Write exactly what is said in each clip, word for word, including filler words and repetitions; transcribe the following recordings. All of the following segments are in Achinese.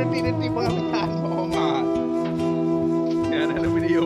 Detik-detik pengangkatan, Muhammad. Ya, dalam video.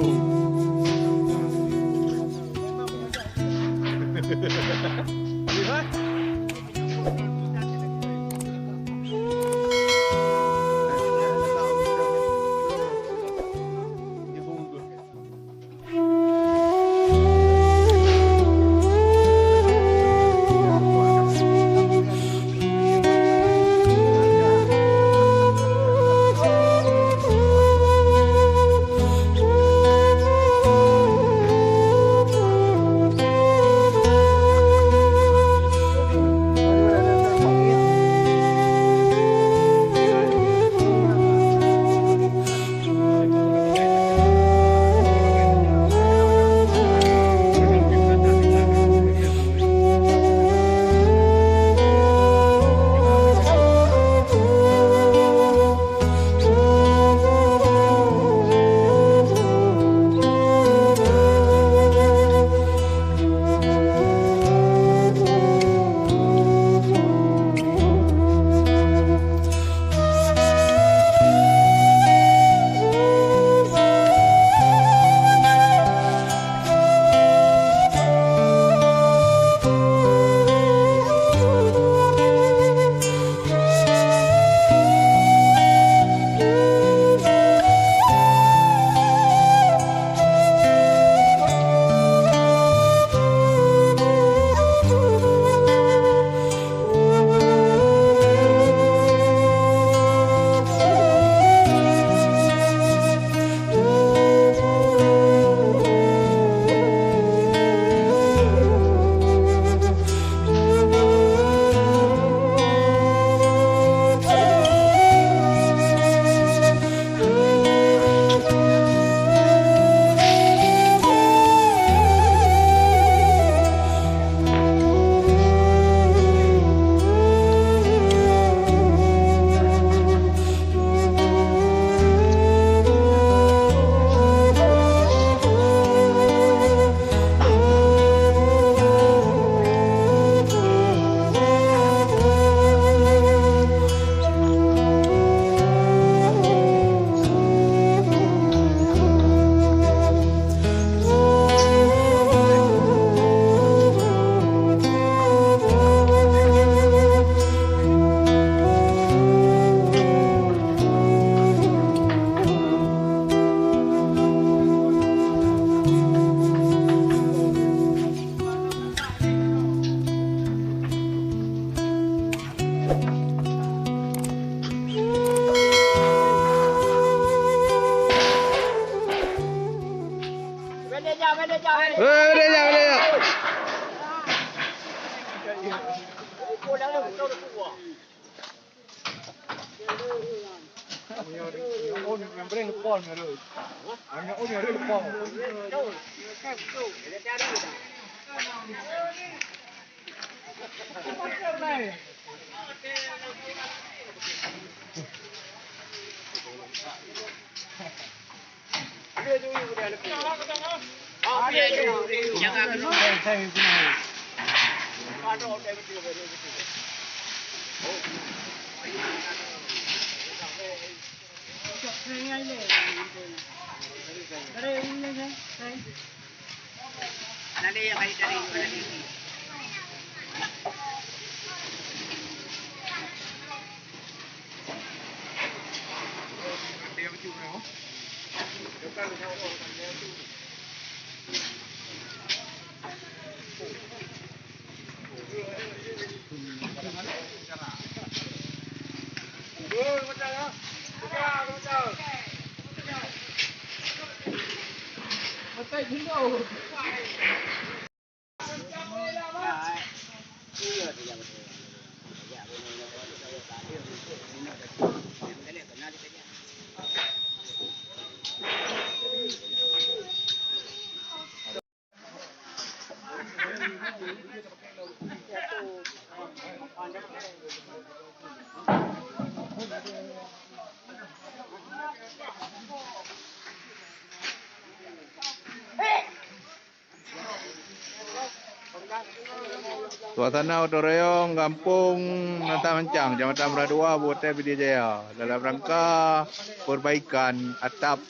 Suasana gotong royong gampông Meunasah Mancang, Kecamatan Meuraduwa, Kabupaten Pidie Jaya, dalam rangka perbaikan atap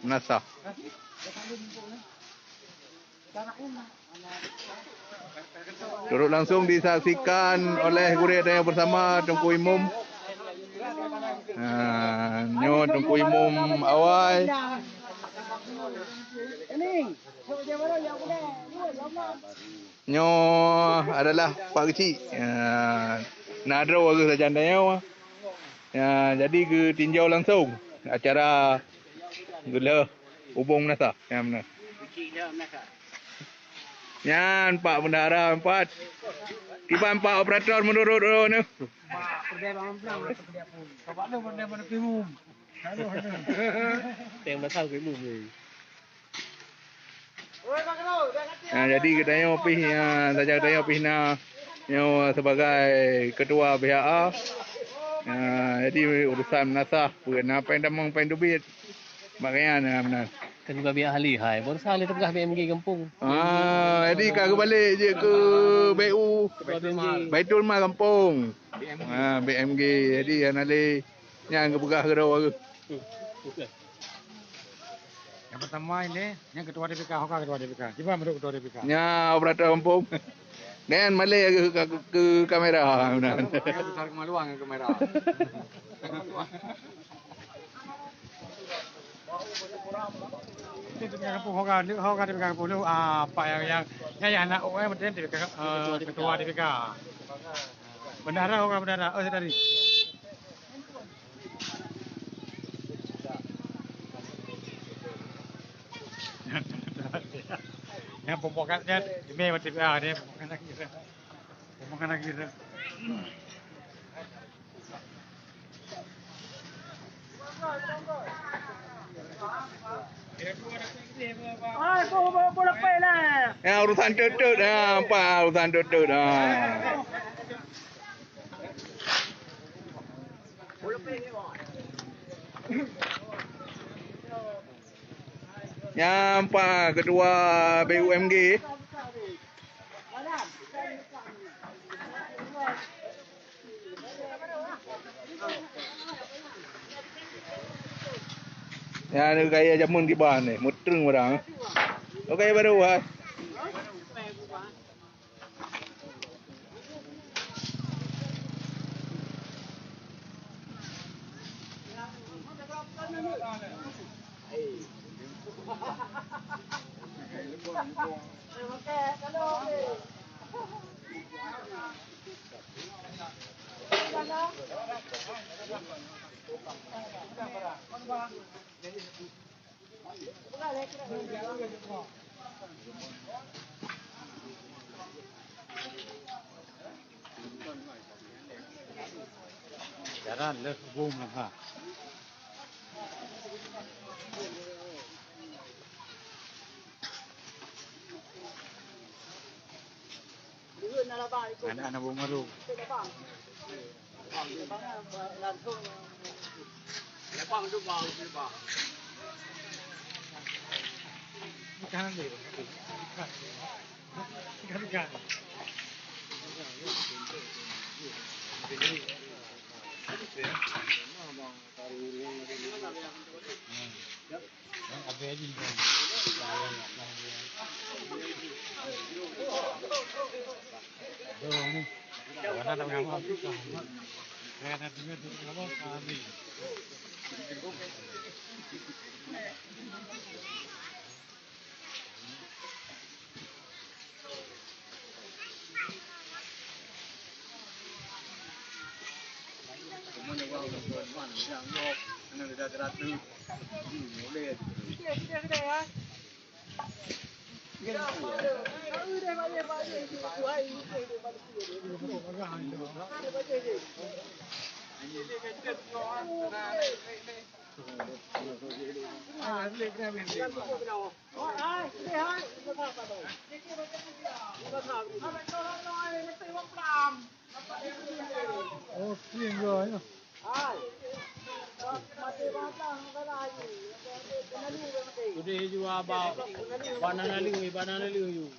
meunasah. Turut langsung disaksikan oleh gurèe tanyoe bersama, Teungku Imum. Ha, nyoe Teungku Imum awai. Nyoe adalah Pak Keuchik. Ha, na droe geuh sajan tanyoe. Ha, jadi geutinjau langsung acara geulheueh ubông meunasah. Nyan meunan. Nyan Pak Bendahara empat. Kiban Pak Operator meunurot droeneuh. Teng meunasah Pak Imum ni. Nah, jadi geutanyoe pih, ya, sajan geutanyoe pih na nyoe sebagai ketua B H A. Nah, jadi urusan meunasah peue na péng tamong, péng teubiet. Bak gaya na meunan. Kan juga biak ahli hai. Baru salah teupeugah B M G gampông. Ah, jadi ka geubalek jeuet keu B U. Ketua B M G. Baitul Mal gampông. B M G. Ah, B M G. Jadi hana lé nyan geupeugah keudroe baru. Hmm. Oke. Nyang pertama ini, nyang ketua D P K, ho ka ketua D P K. Cuba menurut ketua D P K. Nya operator gampông. Dan malèe ke, ke, ke kamera. Ayo besar kemaluan ke kamera. Itu dia kampung, ho ka, ho ka dia kampung tu, ah, apa yang, yang, yang, yang anak orang betul dia, eh, ketua D P K. Bendahara, ho ka bendahara, oh, tadi. Yang pembukaan dia, dia memang D P K, dia pembukaan lagi. Pembukaan lagi. Ya, urusan teuteuet, ya, nampak urusan teuteuet, ha. Nyan Pak Ketua B U M G. Nyan gaya jameun kiban ni, meutreueng barang. Oh, gaya baru, ha? Jalan leuh bung leuh ha. Anak-anak bung malu. Bukan dia. Bukan, bukan. Udeh jua bak, bak nan naleueng, bak nan naleueng yue.